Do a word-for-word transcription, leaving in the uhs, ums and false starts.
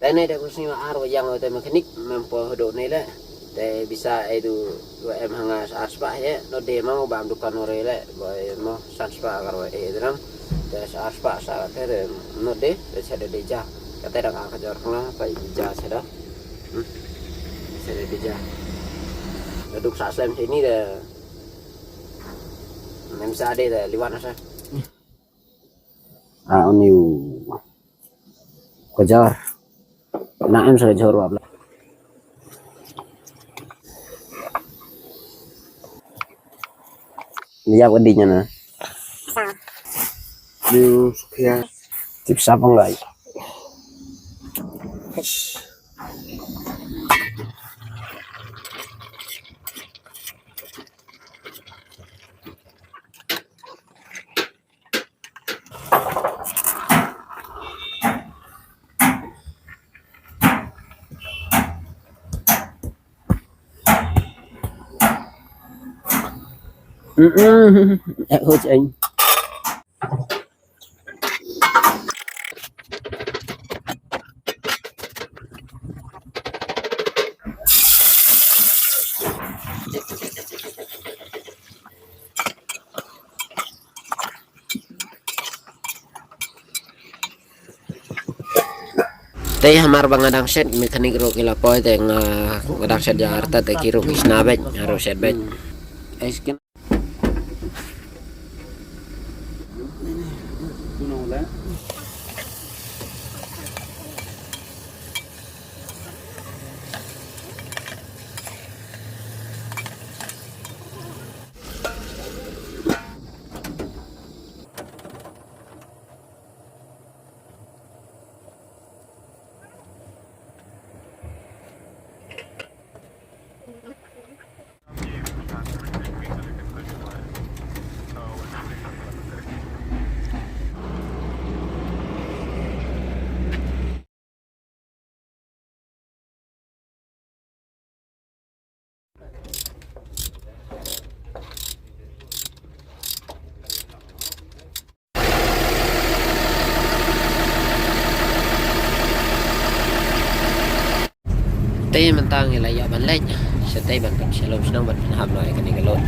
Te ne te ku sngi wa ar wa yang wa te mekanik mem po hdo ne le. Te bisa e du wa em hanga ar spah ye, no de mau bam dukan ore le, wa em mo san spah kar wa e dram. Te ar spah sa te de no de, te sa de de ja. Kata dang ka jor kena, pa ja sa da. Hmm. Sa de de ja. Da duk sa slem sini de. Mem sa de de liwan sa. Ah, ni u. Ko jar. Na em sa jor wa bla. Ni ya ko di nya na. Ni u sukhia. Tip sa pa ngai. Mm-mm. Eh, hoj anh. Te hamar ba nga dang set, mekanik ruh ki la poi, te nga, nga dang set ïa arta, te ki ruh ki sna beit, nga ruh set beit. Te mynta ngi la ïa ban leit shatei ban pynshai lum shnong ban pynhap noh ïa kane ka load.